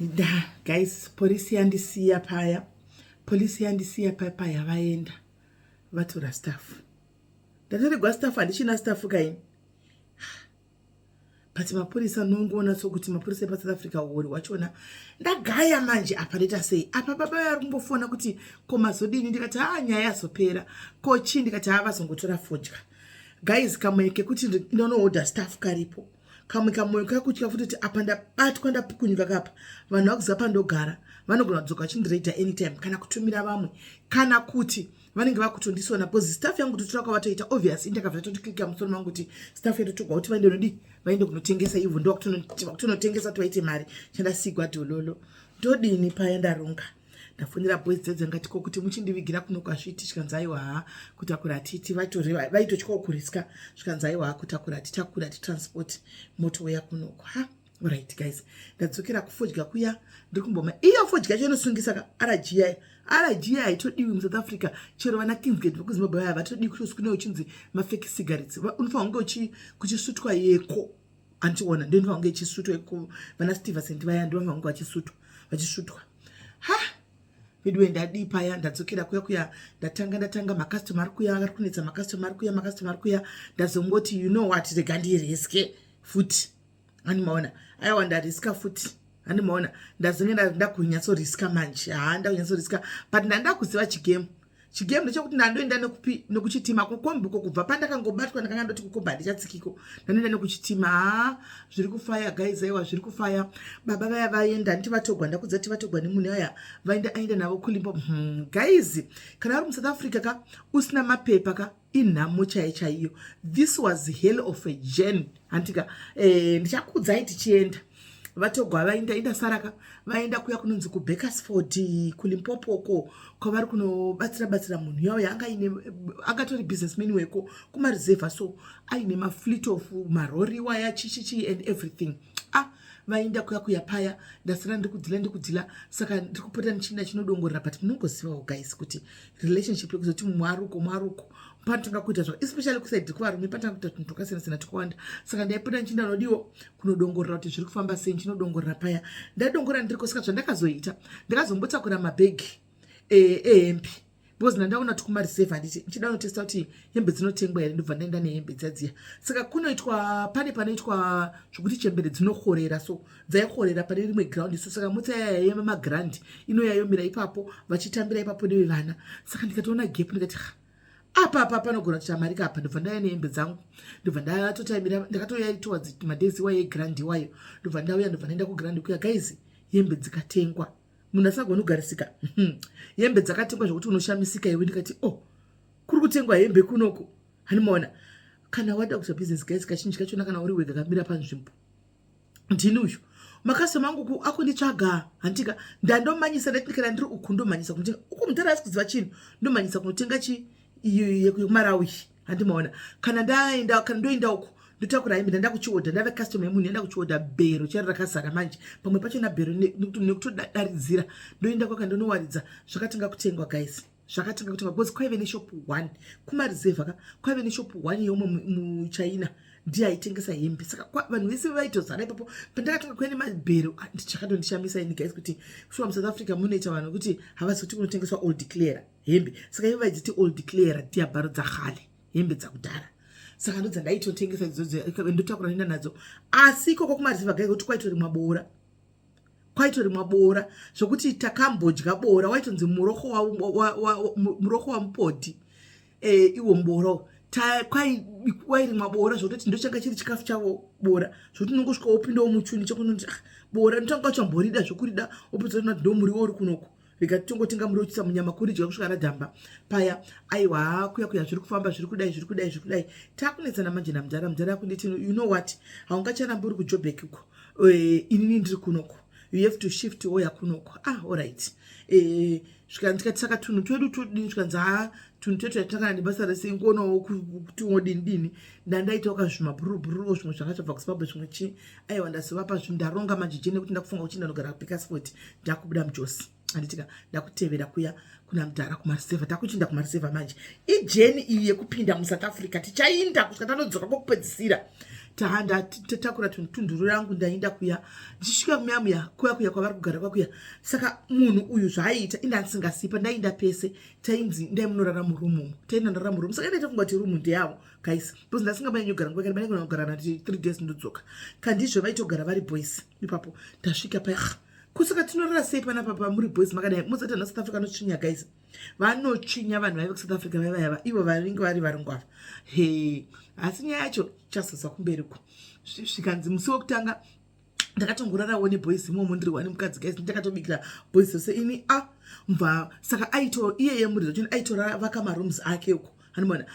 Da guys, polisi yandisiya paya, polisi yandisiya paya paya, vaenda vatora stuff. Ndatoregwa stuff, handichina stuff kaini. But mapurisa, nongoona sokuti mapurisa epaSouth Africa uri wachona. Ndagaya manje apa, ndoita sei apa? Baba vari kumbofona kuti, "Ko mazodini?" Ndikati, "Ha, nyaya yazopera." "Ko chii?" Ndikati, "Ha, vazongotora fodya." Guys, kamwe kekuti ndinonoorder stuff karipo, kamwe kamwoyo kakutya futi kuti apa ndabatwa, ndapukunyuka kapa. Vanhu vakuziva pandogara, vanogona kudzoka vachindireita anytime, kana kutumira vamwe, kana kuti vanenge vakutondisona, because stuff yangu totora kwavatoita. Obvious, indakabva tatoklika musoro mangu kuti stuff yatotogwa kuti vaende nodi, vaende kunotengesa ivho, ndo vakutonotengesa kuti vaite mari. Chandasigwa dhololo, ndodini paya? Ndaronga, ndafonera boys dzedze, ngati ko kuti muchindivigira kuno kwasviti. Zvikanzi, "Aiwa, ha, kutakura hatiti." Vaitotyawo kuriska. Zvikanzi, "Aiwa, ha, kutakura hatitakura, hatitransport, motouya kunoko." Ha, right guys, ndadzokera kufodya kuya. Ndiri kumboma iyo fodya yacho inosungisa ka. RG, RG haitodiwi muSouth Africa. Chero vana Kingsgate vekuZimbabwe vaya vatodiwi kutoswina uchinzi mafake cigarettes. Unofanira kunge kuchisutwa yeko, antiona, ndo inofanira kunge ichisutwa yeko. Vana Stuyvesant vaya ndo vanofanira kunge vachisutwa. Ha, veduwe, ndadii paya? Ndadzokera kuya kuya, ndatanga macustomer ari kuya, ari kunetsa, macustomer ari kuya, macustomer ari kuya. Ndazongoti, "You know what, rega ndiriske futi." Handimaona, aiwa, ndariska futi. Handimaona, ndazonge ndakunyatsoriska manje. Ha, ndakunyatsoriska, but ndandakuziva chigame. Chigame ndechekuti ndandoenda nekupi? Nekuchitima, kukombiko. Kubva pandakangobatwa, ndakanga ndoti kukomba handichatsikiko. Ndandoenda nekuchitima. Ha, zviri kufaya guys, aiwa, zviri kufaya. Baba vaya vaenda, nditi vatogwa, ndakudza ti vatogwa nemunhu aya, vaenda, aenda navo kuLimpopo. Guys, kana uri muSouth Africa ka, usina mapepa ka, inhamo chai chaiyo. This was hell of a journey, handika? Ndichakuudzai tichienda. Vatogwa, vaenda, indasaraka, vaenda kuya kunonzi kuBekersford, kuLimpopoko, kwavari kunobatsira batsira munhu yavo yaanga aine, angatori businessman weko kumareserva, so aine mafleet of marori waya, chichichi and everything. Ah, vaenda kuya kuya paya, ndasara ndiri kudhila, ndiri kudhila. Saka ndiri kupota ndichienda chinodongorera, but munongozivawo guys kuti relationship yekuzoti mwaruko mwaruko panotanga kuita zvaka, especially kuside kuvarume, panotanga kuita tunhu twakasiyana siyana twakawanda. Saka ndaipota ndichienda nodiwo kunodongorera kuti zviri kufamba sei. Ndichinodongorera paya, ndadongorera ndiriko. Saka zvandakazoita, ndakazombotakura mabhegi ehembe, because ndandaona kuti kumareserve, handiti, ndichida kunotesta kuti hembe dzinotengwa here. Ndobva ndaenda nehembe dzadziya. Saka kunoitwa, pane panoitwa zvokuti chembere dzinokorera, so dzaikorera pane rimwe ground. So saka mota yaya yemagrand inoya yomira ipapo, vachitambira ipapo nevevana. Saka ndikatoona gap, ndikati, "Apa apa panogona kuita mari kapa." Ndobva ndauya nehembe dzangu, ndobva ndatotaimira, ndakatouya towards madays iwayo egrand iwayo. Ndobva ndauya, ndobva ndaenda kugrand kuya. Guys, hembe dzikatengwa, munhu asagoni kugarisika. Hembe dzakatengwa zvokuti unoshamisika iwe. Ndikati, "Oh, kuri kutengwa hembe kunoko." Hanimaona, kana wada kuita business guys, kazhinji kachona kana uri wega, kamira panzvimbo. Ndini uyu, macustomer angu akunditsvaga, handika? Ndandomanyisa, ndati kana ndiri uku, ndomanyisa kunotenga uku. Mutara asi kuziva chinhu, ndomanyisa kunotenga chi yekuMarawi. Handimaona, kana ndaenda, kana ndoenda uku, ndotakura hembe, ndanda kuchiodha, ndave customer yemunhu, enda kuchiodha, bhero chari rakazara manje, pamwe pachona bhero nekutodaridzira. Ndoenda kwaka, ndonowaridza. Zvakatanga kutengwa guys, zvakatanga kutengwa, because kwaive neshop one kumareserva ka, kwaive neshop one yeumwe muchina, ndiye aitengesa hembe. Saka vanhu vese vaitozara ipapo. Pandakatanga kuya nemabhero, chakatondishamisa ini guys, kuti shuwa muSouth Africa munoita vanhu kuti havazi kuti kunotengeswa old clear hembe. Saka ivo vaidziti old clear diabharo dzakale, hembe dzakudhara. Saka ndo dzandaitotengesa idzodzo, ndotakura, nenda nadzo. Asi ikoko kumareserva gai, kuti kwaitorimwa boora, kwaitorimwa boora zvokuti takambodya boora, waitonzi muroho wamupodhi. Iwo muboora wairimwa boora zvokutoti ndochanga chiri chikafu chavo, boora, zvokuti unongosvika wopindawo muchuni chekunoti, ah, boora ndotanga uchamborida zvokurida, wopedza kuti ndo muriwo uri kunoko, rega titongotenga muriwo uchisa munyama, kuridya kusvika radhamba paya. Aiwa, kuya kuya zviri kufamba, zviri kudai, zviri kudai, zviri kudai. Takunetsana manje namudhara. Mudhara akunditi, "You know what, haungacharambi uri kuJobek uko, inini ndiri kunoko, you have to shift, oya kunoko." Ah, alright. Svika ndikati, "Saka tunhu twedu todini?" Zvikanzi, "Ha, tunhu twedu tatakana nebasa rese, ngonawo kuti odini dini." Ndandaitawo kazvimabhurubhuru, zvimwe zvanga zvabva kuZimbabwe, zvimwe chii. Aiwa, ndazovapa zvinhu, ndaronga manje jene kuti ndakufunga kuti ndanogara kuBekersford, ndakubuda muJosi, handitika? Ndakutevera kuya kuna mudhara kumareserva. Takuchinda kumareserva manje, ijourney iyi yekupinda muSouth Africa, tichainda kusvika tanodzoka kwokupedzisira. Tatakura tunduru rangu, ndaenda kuya. Ndichisvika muya muya, kuya kuya kwavari kugara kwakuya. Saka munhu uyu zvaaiita, inda ndisingasipa, ndaenda pese tainzi ndai munorara muroom umu, taenda ndarara muroom. Saka ndaita kunga kuti room ndeyavo, guys, because ndasingabanyanyi kugara nguva kana kugara nati 3 days ndodzoka. Kandizvo vaitogara vari boys ipapo. Tasvika paya, kusaka tinorara sei panapa pamuri boys makadai? Muzati vana South Africa anotsvinya, guys, vanotsvinya. Vanhu vaive kuSouth Africa vaivaiva ivo vanenge vari varungu ava. He, asi nyaya yacho chazodza kumberi ko. Zvikanzi musi wekutanga ndakatongorarawo neboys imomo, ndiri wani mukadzi, guys. Ndakatobikira boys yose ini. A mva saka aito iyeye muridzi wachona aitora vaka marooms ake uko, hanimona.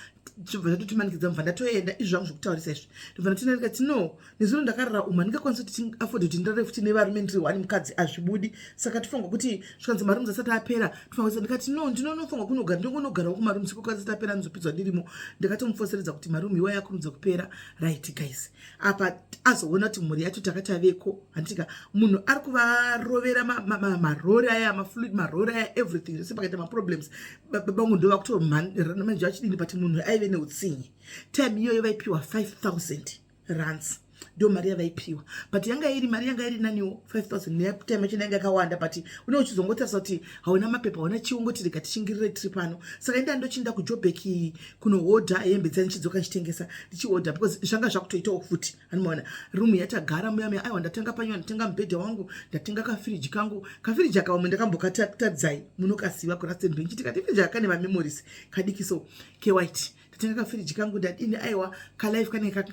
Tobva tatotimanikidza, mubva ndatoenda. Izvi zvangu zvokutaurisa izvi, ndobva ndatoenda, ndikati, "No, nezuro ndakarara umu, handingakwanisi kuti afford kuti ndirare futi nevarume ndiri wani mukadzi, hazvibudi." Saka tofanirwa kuti, zvikanzi marooms asati apera, tofanira. Ndikati, "No, ndinonofanirwa kunogara, ndinongonogarawo kumarooms ikoko, asati apera ndizopinzwa ndirimo." Ndakatomufoseredza kuti maroom iwaya akurumidza kupera. Right, guys, apa azoona kuti mhuri yacho takataveko, handitika munhu ari kuvarovera marori aya, mafluid marori aya, everything zvese. Pakaita maproblems, bangu ndo vakutomanje vachidini. But munhu aive neutsinye. Time iyoyo vaipiwa 5000 rands, ndo mari yavaipiwa, but yanga iri mari yanga iri naniwo. 5000 time yacho yanga yakawanda, but une uchizongotarisa kuti hauna mapepa, hauna chiungoti rega tichingirire tiri pano. Saka inda ndochinda kuJobek kunohodha hembe dzai, ndichidzoka ndichitengesa, ndichihodha, because zvanga zvakutoitawo futi, anomaona. Room yatagara muya muya, aiwa, ndatenga panyo, ndatenga mubhedha wangu, ndatenga kafiriji kangu. Kafiriji aka vamwe ndakambokatadzai, munokasiva kuRustenburg, nchiti kafiriji aka kane mamemories kadiki so kewhite. Ndatenga kafiriji kangu, ndadini, aiwa, kalife kanenge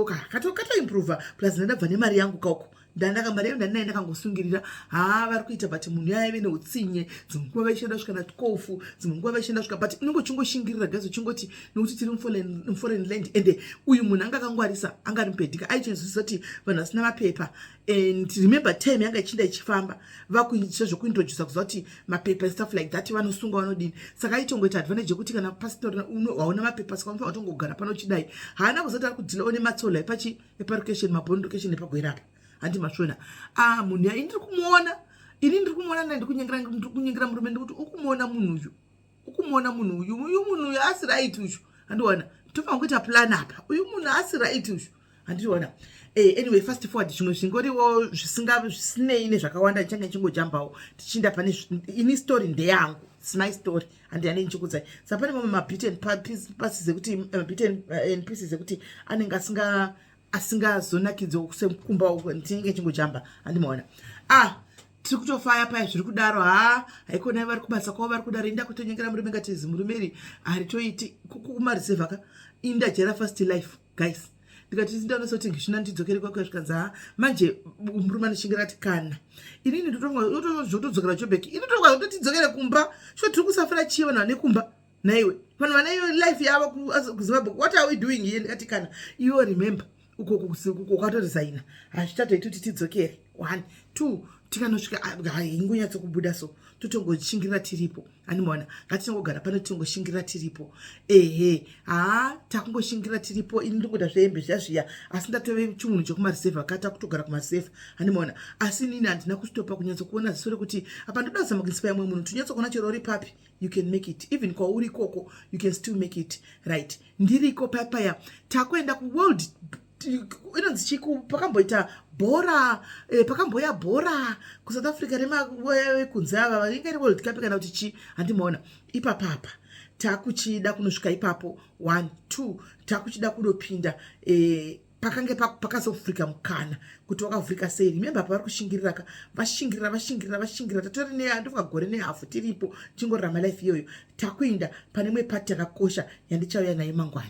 katoimprova. Plus ndandabva nemari yangu kauko, ndandaka mari yangu ndandinai, ndakangosungirira. Haa, vari kuita, but munhu yaive neutsinye. Dzimwe nguva vaishanda kusvika na12, dzimwe nguva vaishanda kusvika, but unenge uchingoshingirira, guys, uchingoti nokuti tiri muforeign land. Ende uyu munhu anga akangwarisa, anga ari mupedhika, aichizwisisa kuti vanhu vasina mapepa. And remember, time yanga ichinda ichifamba, vakuita zvekuintrodusa kuziva kuti mapepa and stuff like that, vanosungwa, vanodini. Saka aitongoita advantage yekuti kana pasitori hauna mapepa, saka unofanira kutongogara pano uchidai. Haana kuzoti ari kudealawo nematsola epachi epalocation, mabond location epagwerapa, handi masvona. A munhu ya ini ndiri kumuona, ini ndiri kumuona, na ndiri kunyengera murume, ndikuti, "Ukumuona munhu uyu? Ukumuona munhu uyu? Uyu munhu uyu asi right uyu, handiona. Tofanira kuita plan apa. Uyu munhu asi right uyu, handiona." Anyway, fast forward, zvimwe zvingoriwo zvisinei nezvakawanda, ndichange ndichingojambawo tichiinda pane ini story ndeyangu, it's my story, handiyani ndichikudzai. Saka pane mamwe mabit and pieces ekuti mabit and pieces ekuti anenge asingazonakidzi sekumba uko, ndinenge chingojamba, handimaona. Ah, tiri kutofaya paya, zviri kudaro. Ha, haikona, vari kubasa kwavo, vari kudaro. Inda kutonyengera murume, ngati zimurume iri haritoiti kumareserve ka. Indajera fast life, guys. Ndikati ndanosoti ngishina ndidzokere kwakwe. Zvikanzi, "Ha, manje murume anoshingira ati kana inini ndotodzokera Jobek, ini tototidzokere kumba. Sho tiri kusafira chii? Vanhu vane kumba naiwe, vanhu vane life yavo kuZimbabwe, what are we doing here?" Ndikati, "Kana iwe, remember, uko ukatoresigna, hazvichatoiti kuti tidzokere. One, two, tikanosvika haingonyatsokubuda, so totongoshingirira tiripo, handimaona. Ngatitingogara pano, titongoshingirira tiripo." Ehe, haa, takungoshingirira tiripo. Ini ndingoda zvehembe zviya zviya, asi ndatove chimunhu chekumareserve, kata kutogara kumareserve, handimaona. Asi inini handina kustopa kunyatsokuona ziso rekuti apa ndoda kuzama kuinspire mumwe munhu, tinyatsokuona chero uri papi, you can make it. Even kwauri ikoko, you can still make it, right? Ndiriko paya, takuenda kuworld inonzi chiku, pakamboita bhora, pakamboya bhora kuSouth Africa remakunze ava, ringe ri World Cup kana kuti chi, handimaona. Ipapapa takuchida kunosvika ipapo, one, two, takuchida kunopinda. Pakange pakazovhurika mukana kuti wakavhurika sei. Remember, pavari kushingirira ka, vashingirira, vashingirira, vashingirira, tatori ndofunga gore nehafu tiripo, tichingorarama life iyoyo. Takuinda pane imwe part yakakosha yandichauya nayo mangwana.